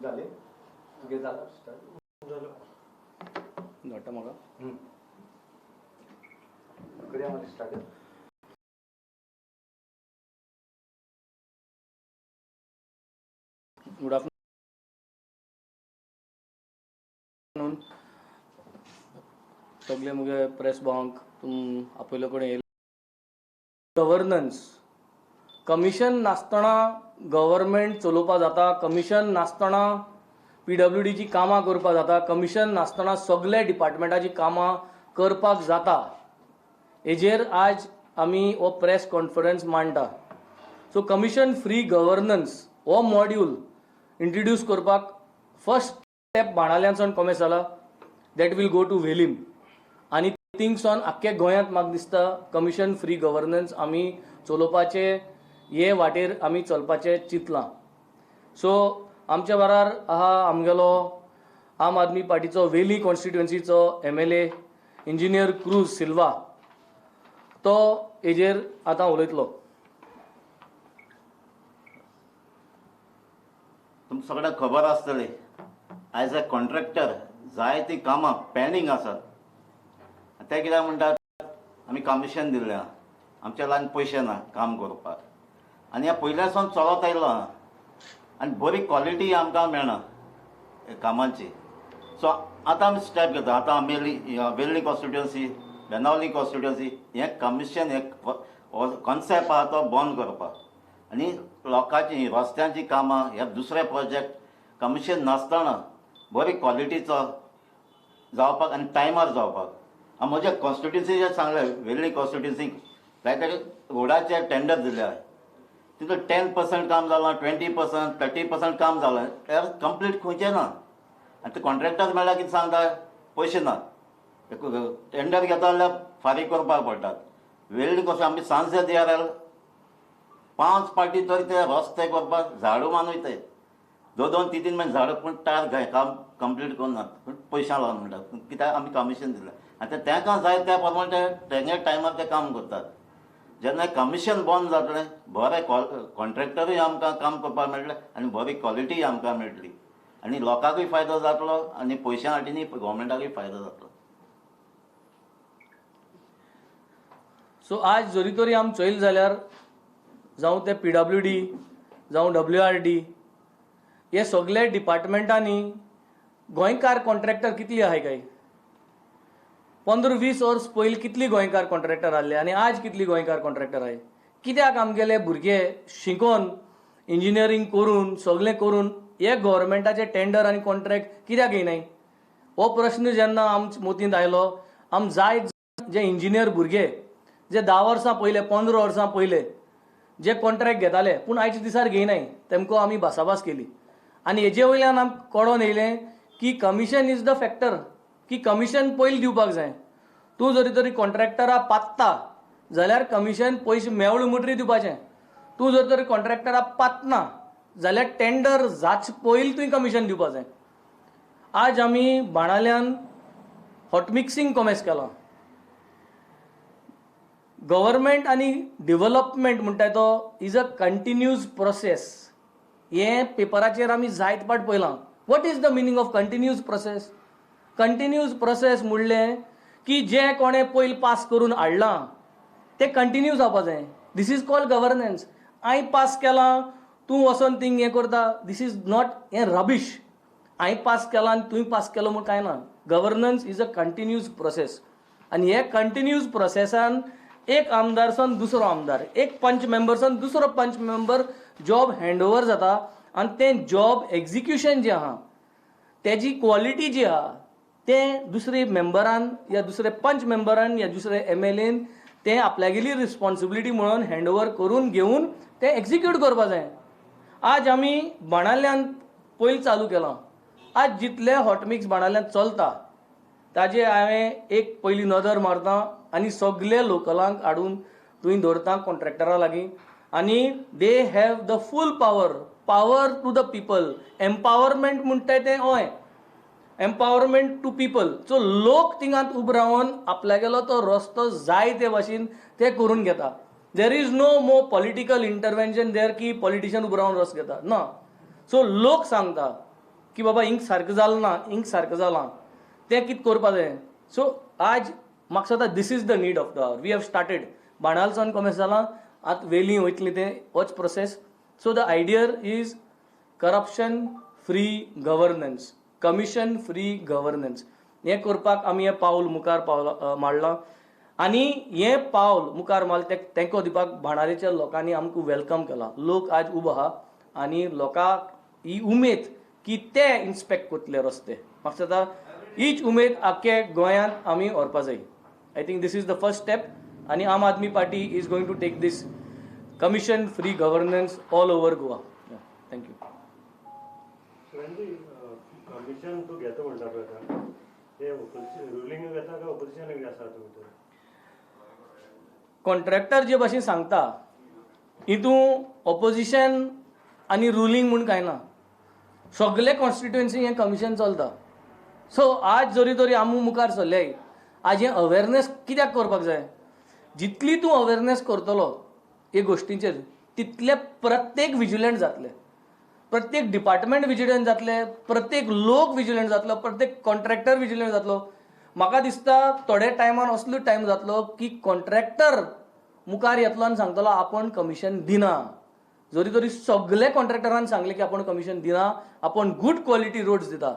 जालें तुगे जाला स्टार्ट. धाडटा म्हाका. करया मागीर स्टार्ट. गुड आफ्टरनून सगळे मुगे प्रेस भावांक तुम आपयलो कडेन येयले. गव्हर्नन्स, कमिशन नासतना गव्हर्मेंट चलोवपा जाता, कमिशन नासतना पीडब्ल्यूडीची कामां करपाक जाता, कमिशन नासतना सगळे डिपार्टमेंटाची कामां करपाक जाता, हेजेर आज आमी हो प्रेस कॉन्फरन्स मांडटा. सो कमिशन फ्री गव्हर्नन्स हो मॉड्यूल इंट्रोड्यूस करपाक फर्स्ट स्टेप बाणाल्यांसून कॉमेस जाला. That will go to Velim आनी थिंगसून आख्खे गोंयांत म्हाका दिसता कमिशन फ्री गव्हर्नन्स आमी चलोवपाचे हे वाटेर आमी चलपाचें चिंतलां. सो आमच्या बरार आहा आमगेलो आम आदमी पार्टीचो वेली कॉन्स्टिट्युएन्सीचो एमएलए इंजिनियर क्रूज सिल्वा. तो हेजेर आतां उलयतलो. तुमकां सगळ्यांक खबर आसतली, एज अ कॉन्ट्रॅक्टर जायतीं कामां पेंडींग आसात. ते कित्याक म्हणटात, आमी कमिशन दिल्लें आहा, आमच्या लागीं पयशे ना काम करपाक. आनी ह्या पयल्या सावन चलत आयलो आहा आनी बरी क्वॉलिटी आमकां मेळना कामाची. सो आतां आमी स्टेप घेता. आतां आमी वेर्ली कॉन्स्टिट्युएन्सी, बेनावली कॉन्स्टिट्युएन्सी हें कमिशन हें कॉन्सेप्ट आहा तो बंद करपाक आनी लोकांची रस्त्यांची कामां ह्या दुसरे प्रोजेक्ट कमिशन नासतना बरी क्वॉलिटीचो जावपाक आनी टायमार जावपाक. हांव म्हज्या कॉन्स्टिट्युएन्सीचें सांगलें, वेर्ली कॉन्स्टिट्युएन्सीक जायते रोडाचे टेंडर दिले आहा, तितून 10% काम जालां, 20%, 30% काम जालां, तें कंप्लीट खंयचें ना. आनी ते कॉन्ट्रॅक्टर मेळ्ळ्यार कितें सांगता, पयशे ना. टेंडर घेता जाल्यार फारीक करपाक पडटात. वेर्ली कसो आमी सांजे दियार पांच पाटी तरी ते रस्ते करपाक झाडू मारून वयताय, दोन दोन तीन तीन म्हयने झाडां, पूण टार घाय काम कंप्लीट करुनात, पूण पयशां लागून म्हणटात कित्याक आमी कमिशन दिलें. आनी ते तांकां जाय त्या प्रमाणे ते तेंगे टायमार ते काम करतात. जेन्ना कमिशन बंद जातलें, बरें कॉन्ट्रॅक्टरूय आमकां काम करपाक मेळटलें आनी बरी क्वॉलिटीय आमकां मेळटली आनी लोकांकूय फायदो जातलो आनी पयशां वाटेनूय गव्हर्मेंटाकूय फायदो जातलो. सो आज जरी तरी आमी चोयलें जाल्यार जावं ते पीडब्ल्यूडी जावं डब्ल्यूआरडी हे सगळे डिपार्टमेंटांनी गोंयकार कॉन्ट्रॅक्टर कितली आहाय काय? 15-20 वर्स पयलीं कितली गोंयकार कॉन्ट्रॅक्टर आहले आनी आज कितली गोंयकार कॉन्ट्रॅक्टर आहाय? कित्याक आमगेले भुरगे शिकोन, इंजिनियरींग करून, सगळें करून हे गव्हर्मेंटाचे टेंडर आनी कॉन्ट्रॅक्ट कित्याक घेयनाय? हो प्रश्न जेन्ना आमच्या मतींत आयलो, आम जायत जे इंजिनियर भुरगे जे 10 वर्सां पयले, 15 वर्सां पयले जे कॉन्ट्रॅक्ट घेताले पूण आयच्या दिसार घेयनाय, तेमकां आमी भासाभास केली आनी हेजे वयल्यान आमकां कळोन येयलें की कमिशन is the factor, की कमिशन पयलीं दिवपाक जाय. तूं जरी तरी कॉन्ट्रॅक्टरा पात्ता जाल्यार कमिशन पयशे मेवले म्हणटरी दिवपाचें. तूं जर तरी कॉन्ट्रॅक्टरा पातना जाल्यार टेंडर जाच पयलीं तुवें कमिशन दिवपा जाय. आज आमी बाणाल्यान हॉट मिक्सिंग कॉमेस केलां. गव्हर्मेंट आनी डेव्हलपमेंट म्हणटा तो is a continuous process. हें पेपराचेर आमी जायत पाट पळयलां. What is the meaning of continuous process? Continuous process म्हणलें की जें कोणें पयलीं पास करून हाडलां तें कंटिन्यू जावपा जाय. This is called governance. हांवें पास केलां, तूं वचोन थिंग हें करता, this is not, हें रबीश. हांवें पास केलां आनी तुवें पास केलो म्हूण कांय ना. Governance is a continuous process आनी हे कंटिन्यूज प्रोसेसान एक आमदारसान दुसरो आमदार, एक पंच मेंबरसान दुसरो पंच मेंबर जॉब हँड ओवर जाता आनी तें जॉब एक्जिक्युशन जें आहा, तेजी क्वॉलिटी जी आहा, तें दुसरे मेंबरान या दुसरे पंच मेंबरान या दुसरे एमएलएन तें आपल्यागेली रिस्पॉन्सिबिलिटी म्हणून हँड ओवर करून घेवन तें एक्जिक्यूट करपा जाय. आज आमी बाणाल्यान पयलीं चालू केलां. आज जितले हॉटमिक्स बाणाल्यान चलता ताजे हांवें एक पयली नदर मारता आनी सगले लोकलांक हाडून थंय दवरता कॉन्ट्रॅक्टरा लागीं आनी they have the full power. Power to the people, empowerment म्हणटाय तें हय, एम्पावरमेंट टू पिपल. सो लोक थिंगांत उबो रावन आपल्यागेलो तो रस्तो जाय ते भाशेन ते करून घेता. There is no more political intervention there की पॉलिटिशियन उबो रावन रस्तो घेता ना. सो लोक सांगता. की बाबा हिंग सारकें जालें ना, हिंग सारकें जालां, तें कितें करपा जाय. सो आज म्हाका दिसता this is the need of the hour. We have started, बाणालसान कॉमेस जालां, आतां वेली वयतली तें होच process. So the idea is corruption free governance, commission free governance. हें करपाक आमी हें पावल मुखार पावलां मारलां आनी हें पावल मुखार मारलें तें तेंको दिवपाक बाणावलेच्या लोकांनी आमकां welcome केलां. लोक आज उबो आहा आनी लोकांक ही उमेद की ते इन्स्पेक्ट करतले रस्ते. म्हाका दिसता हीच उमेद आख्खे गोंयांत आमी व्हरपा जाय. I think this is the first step आनी Aam Aadmi Party is going to take this commission free governance all over Goa. Thank you. Commission तूं घेता म्हणटा पळय आतां, ते ओपोजिशन रुलींग घेता काय ओपोजिशन आसा तूं भितर? कॉन्ट्रॅक्टर जे भाशेन सांगता हितून ऑपोजिशन आनी रुलींग म्हूण कांय ना, सगळे कॉन्स्टिट्युएन्सी हें कमिशन चलता. सो आज जरी तरी आमी मुखार सरले, आज हें अवेरनेस कित्याक करपाक जाय? जितली तूं अवेरनेस करतलो हे गोश्टींचेर तितले प्रत्येक विजिलंट जातले, प्रत्येक डिपार्टमेंट विजिलंट जातले, प्रत्येक लोक विजिलंट जातलो, प्रत्येक कॉन्ट्रॅक्टर विजिलंट जातलो. म्हाका दिसता थोड्या टायमान असलो टायम जातलो की कॉन्ट्रॅक्टर मुखार येतलो आनी सांगतलो आपूण कमिशन दिना. जरी तरी सगळे कॉन्ट्रॅक्टरान सांगलें की आपूण कमिशन दिना, आपूण गूड क्वॉलिटी रोड्स दिता,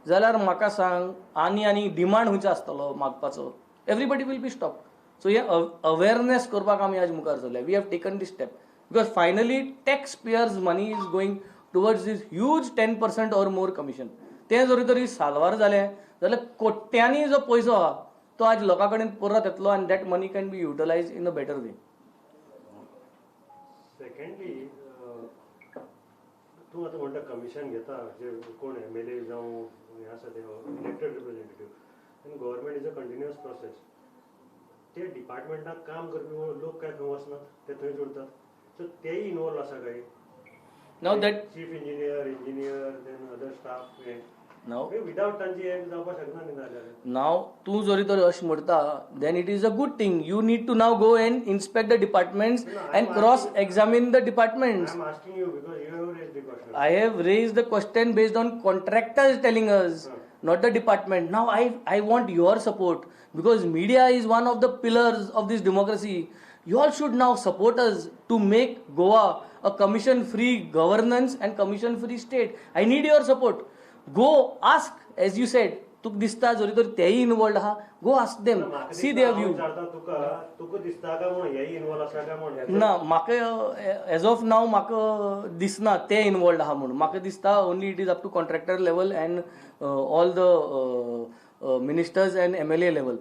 जाल्यार म्हाका सांग आनी आनी डिमांड खंयचो आसतलो मागपाचो? Everybody will be stop. So hey awareness करपाक आमी आज मुखार सरले. We have taken this step because finally tax payers money is going towards this huge 10% or more commission. तें जरी तरी साल्वार जालें जाल्यार कोट्यांनी जो पयसो आहा तो आज लोकां कडेन परत येतलो आनी that money can be utilise in a better way. Secondly, तूं आतां म्हणटा कमिशन घेता जे कोण एमएलए जावं हें आसा ते इलेक्टेड रिप्रेझेंटेटीव, आनी government is a continuous process. ते डिपार्टमेंटाक काम करपी लोक काय खंय वचनात, ते थंयच उरतात, सो तेय इनवॉल्व आसा काय? Now that chief engineer, engineer, then other staff, now without तांची हें जावपाक शकना न्ही जाल्यार. नाव तूं जरी तर अशें म्हणटा then it is a good thing. You need to now go and inspect the departments and cross examine the departments. I am asking you because you have raised the question. I have raised the question based on contractors telling us, not the department. Now I want your support because media is one of the pillars of this democracy. You all should now support us to make Goa a commission-free governance and commission-free state. I need your support. Go ask, as you said, तुका दिसता जरी तर तेय involved आहा, go ask them, see their view. तुका तुका दिसता काय म्हूण हेय इनवॉल्व आसा काय म्हूण? ना, म्हाका एज ऑफ नाव म्हाका दिसना ते इनवॉल्ड आहा म्हणून. म्हाका दिसता only it is up to contractor level and all the ministers and MLA level.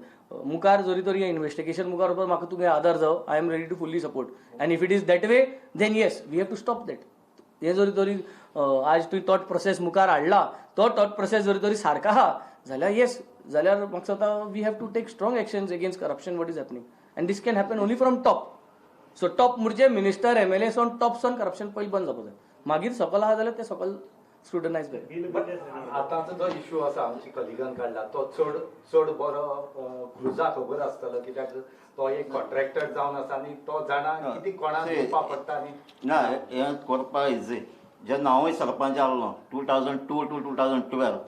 मुखार जरी तरी हें इन्वेस्टिगेशन मुखार वचपाक म्हाका तुगे आदार जावो. I am ready to fully support and if it is that way then yes we have to stop that. हें जरी तरी आज तुवें थॉट प्रोसेस मुखार हाडला, तो थॉट प्रोसेस जरी तरी सारको आहा जाल्यार येस, जाल्यार म्हाका दिसता we have to take strong actions against corruption what is happening and this can happen only from top. So top म्हणजे मिनिस्टर एमएलए सावन टॉप सावन करप्शन पयलीं बंद जावपाक जाय, मागीर सकल आहा जाल्यार ते सकल स्क्रुटनायज जाय. आतांचो जो इशू आसा आमच्या कलिगान काडला तो चड चड बरो क्रुजा खबर आसतलो, कित्याक तो एक कॉन्ट्रॅक्टर जावन आसा आनी तो जाणा कितें कोणाक दिवपा पडटा. आनी ना, हें करपाक इजी. जेन्ना हांवूय सरपंच आहलो 2002 to 2012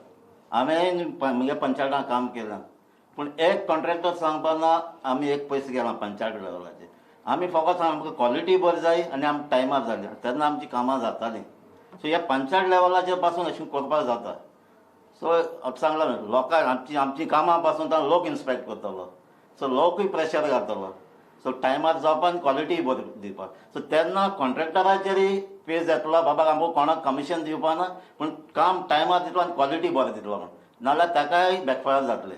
हांवें म्हगे पंचायतान काम केलां, पूण एक कॉन्ट्रॅक्टर सांगपा ना आमी एक पयशे गेला पंचायत लेवलाचेर. आमी फकत आमकां क्वॉलिटी बरी जाय आनी आमकां टायमार जाली तेन्ना आमची कामां जातालीं. सो ह्या पंचायत लेवलाचेर पासून अशें करपाक जाता. सो सांगलां लोकांक आमची आमची कामां पासून लोक इन्स्पेक्ट करतलो, सो लोकूय प्रेशर घालतलो, सो टायमार जावपा आनी क्वॉलिटी बरी दिवपाक. सो तेन्ना कॉन्ट्रॅक्टराचेरय पेज येतलो बाबा आमकां कोणाक कमिशन दिवपा ना, पूण काम टायमार दितलो आनी क्वॉलिटी बरें दितलो म्हण, नाजाल्यार ताकाय बॅकफायर जातलें.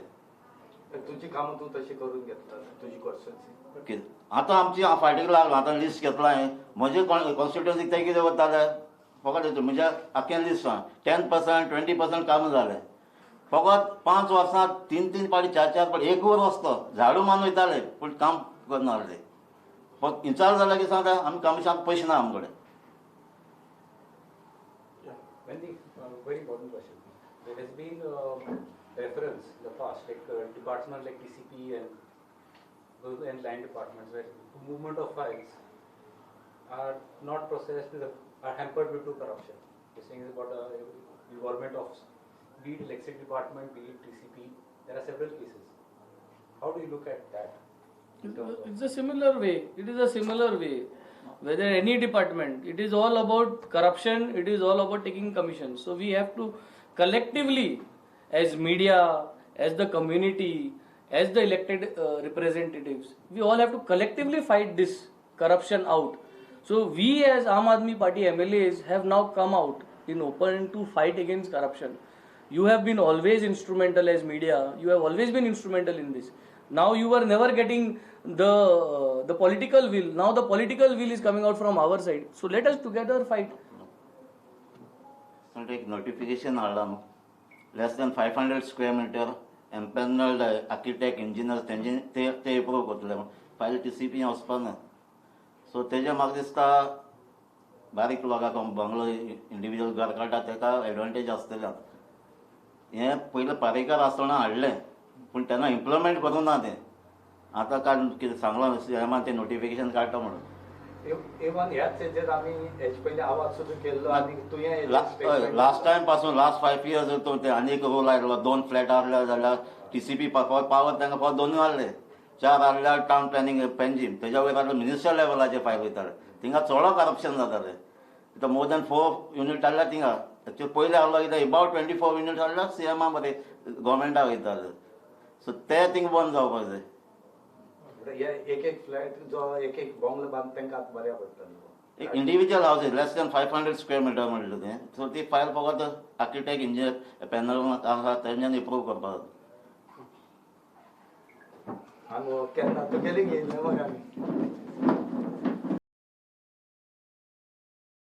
तुजी कामां तूं तशी करून घेतला तुजी कॉन्स्टिट्युएन्सी? आतां आमची हांव फायटीक लागलो, आतां लिस्ट घेतलां हांवें. म्हजे कॉन्स्टिट्युएन्सीक ते कितें करताले फकत म्हज्या आख्खें लिस्ट आहा 10% 20% कामां जालें. फकत 5 वर्सां 3-3 पाटी 4-4 पाटी एक वर वचतो झाडू मारून वयताले, पूण काम करना आहले. फक्त इन्चार्ज जाल्यार कितें सांगता आमी कमिशनाक पयशे ना आमचे कडेन. Very important question. There has been reference in the past, like departments like TCP and land departments, where movement of files are not processed, are hampered due to corruption. This thing is about involvement of, be it electricity department, be it TCP, there are several cases. How do you look at that? In terms of It's a similar way. It is a similar way. Whether any department, it is all about corruption, it is all about taking commission. So we have to collectively, as media, as the community, as the elected representatives, we all have to collectively fight this corruption out. So we as Aam Aadmi Party MLAs have now come out in open to fight against corruption. You have been always instrumental as media. You have always been instrumental in this. Now you were never getting the political will. Now the political will is coming out from our side. So let us together fight. एक notification हाडलां न्हू, less than 500 square meter empanelled architect, engineers तेंचे ते ते approve करतले म्हण file TCP वचपा ना. सो तेजें म्हाका दिसता बारीक लोकांक बंगलो इंडिविज्युअल घर काडटा तेका एडवांटेज आसतलें. आतां हें पयलें पारेकार आसतना हाडलें पूण तेन्ना इम्प्लिमेंट करूं ना तें. आतां काड कितें सांगलां सीएमान तें नोटिफिकेशन काडटा म्हणून. इवन ह्याच हेजेर आमी हेजे पयलीं आवाज सुद्दां केल्लो आनी तुवें लास्ट टायम पासून लास्ट 5 इयर्स तो ते आनी एक रूल आयलो, दोन फ्लॅट आहले जाल्यार टीसीपी पावर तांकां फक्त दोनूय आहले, चार आहल्यार टावन प्लॅनिंग पेंजीम, तेज्या वयर आहले मिनिस्टर लेवलाचे फायल वयताले, थिंगा चडो करप्शन जातालें. आतां मोर दॅन फोर युनीट आहल्यार थिंगा एक्चुअली पयलें आहलो कितें अबावट 24 युनीट आहल्यार सीएमा बरें गोवोरमेंटा वयताले. सो ते थिंग बंद जावपाक जाय. एक एक फ्लॅट जो एक एक बंगलो बांद तांकां आतां बऱ्या पडटलें. एक individual house, less than 500 square meter म्हणलें तें. सो ती फायल फकत आर्किटेक्ट, इंजिनियर पॅनल आसा तेंच्यानी एप्रूव करपाक जाय. हांगा केन्ना तुगेले घेयल्ले मगे आमी.